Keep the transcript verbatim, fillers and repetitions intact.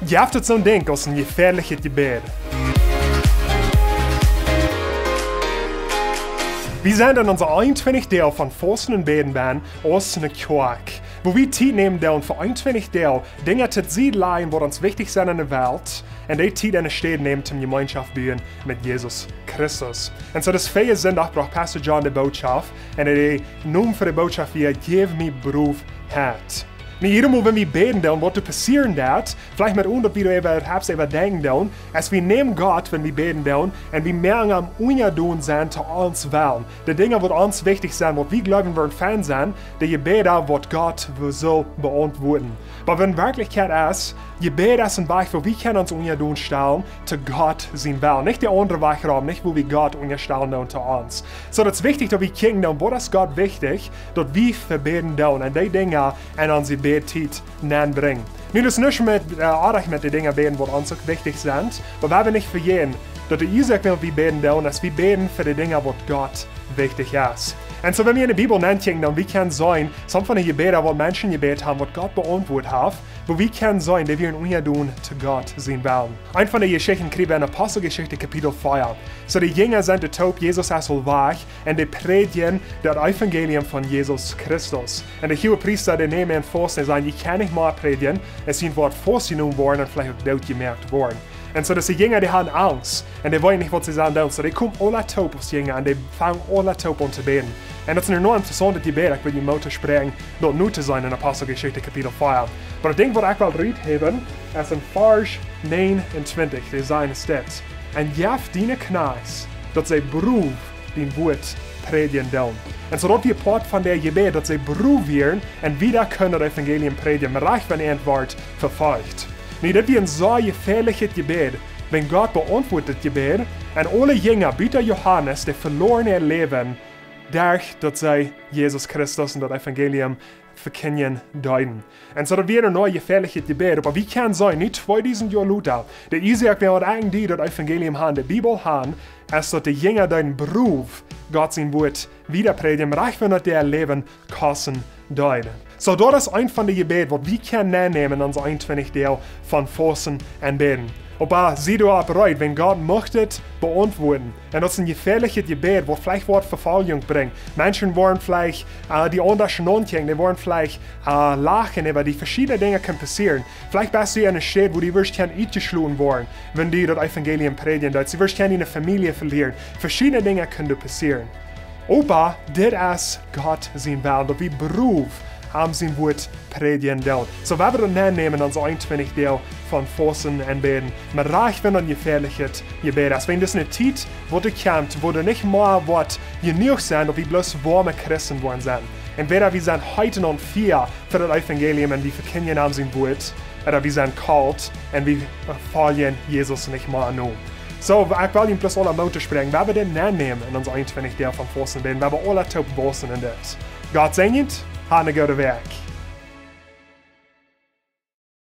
Jeft et soon Dinkj aus een jefäadlichet Jebäd? Wie sent en onse eenuntwintich Doag von Fausten un Bäden bennen aus eene Kjoakj, wua wie Tiet nämen doonen fa eenuntwintich Doag Dinja to Sied lajen, waut ons wichtich sent en de Welt, un dee Tiet enne Städ nämen toom Jemeenschoft buen met Jesus Christus. Un soo, dis väaje Sindach brocht Pastor John de Bootschoft, un de Nomen fa de Bootschoft wia: Jeff mie Broowheit. Nu, jiedatmol wan wie bäden doonen, waut doa passieren deit, veleicht met ons, daut wie doa äwa, äwa denkjen doonen, es wie nämen Gott, wan wie bäden doonen, un wie moaken am unjadon sennen to ons Wellen. De Dinja, waut ons wichtich sent, waut wie jleewen, woaren fein sennen, de Jebäda, waut Gott sull beauntwuaden. Oba en Werkjlichkjeit es, Jebäd es een Wajch, wua wie kjennen ons unjadon stalen to Gott sien Wellen. Nich de aundre Wajch rom, nich wua wie Gott unjastalen doonen to ons. Soo, daut es wichtich, daut wie kjikjen doonen, waut es Gott wichtich, daut wie fa bäden doonen un dee Dinja en onse Bädtiet nenbrinjen. Nu, daut es nuscht met, äh, oajch met de Dinja bäden, waut ons uk wichtich sent, oba wie haben nich vejäten, daut de Uasoak, wuarom wie bäden doonen, es, wie bäden fa de Dinja, waut Gott wichtich es. Un soo, wan wie en de Bibel nenkjikjen, dan wie kjennen seenen, some von de Jebäda, waut Menschen jebät haben, waut Gott beauntwuat haft, wua wie kjennen seenen, dee wieren unjadon to Gott sien Wellen. Eent von de Jeschichten kjrie wie en Aposteljeschicht Kapitel vea. Soo, de Jinja sent doa toop, Jesus es aul wajch, un dee prädjen daut Evangelium von Jesus Christus. Un de Huagepriesta, dee nämen an faust un säden: "Jie kjennen nich mea prädjen, et es jun Wuat faustjenomen worden un veleicht uk doot jemoakt worden." Un soo, daut de Jinja, dee hauden Angst, un dee weeten nich, waut see sellen doonen. Soo, dee komen aula toop aus Jinja, un dee fangen aula toop aun to bäden. Un daut es een enorm interessauntet Jebäd, ekj well junt Moot toospräakjen, daut nu to seenen en Aposteljeschicht Kapitel vea. Oba daut Dinkj, waut ekj well rut haben, es en Varsch näajenuntwintich, dee sajcht dit: "Un jeff diene Kjnajchts, daut see broow dien Wuat prädjen doonen." Un soo daut wia Poat von daut Jebäd, daut see broow wieren un wieda kunnen daut Evangelium prädjen, mau rajcht wan äant wort vefolcht. Nu, daut wia een sea jefäadlichet Jebäd, wan Gott beauntwuat daut Jebäd, un aule Jinja, buta Johanes, dee veloaren äa Läwen, derch daut see Jesus Christus un daut Evangelium vekjindjen deeden. Un soo daut wia een sea jefäadlichet Jebäd, oba wie kjennen seenen, nu tweedusent Joa lota, de Uasoak, wuarom wie daut Evangelium han, de Bibel han, es daut de Jinja deeden broow Gott sien Wuat wieda prädjen, rajcht wan daut äa Läwen kosten deed. Soo, daut es eent von de Jebäd, waut wie kjennen nennämen en onse eenuntwintich Doag von Fausten un Bäden. Oba sie doaropp reed, wan Gott mucht et beauntwuaden. Un daut es een jefäadlichet Jebäd, waut veleicht woat Vefoljunk brinjen. Menschen woaren veleicht, äh, die aundasch nodenkjen, dee woaren veleicht, äh, lachen äwa die, veschiedne Dinja kjennen passieren. Veleicht best du en eene Städ, wua du woascht kjennen utjeschloten woaren, wan du daut Evangelium prädjen deist. Du woascht kjennen diene Famielje velieren. Veschiedne Dinja kjennen doa passieren. Oba dit es Gott sien Wellen, daut wie broow am sien Wuat prädjen doonen. Soo, wie wellen daut nennämen en onse eenuntwintich Doag von Fausten un Bäden, mau rajcht wan daut een jefäadlichet Jebäd es. Wan daut eene Tiet woat, dee kjemt, wua doa nich mea woat jenuach sennen, daut wie bloos woame Christen woaren sennen. Entwäda wie sent heet un Fia fa daut Evangelium un wie vekjindjen am sien Wuat, ooda wie sent kolt un wie, äh, foljen Jesus nich mea no. Soo, ekj well junt bloos aula Moot toospräakjen, wie wellen dit nennämen en onse eenuntwintich Doag von Fausten un Bäden, wie wellen aula toop wausen en dit. Gott säajen junt, hab eene goode Wäakj.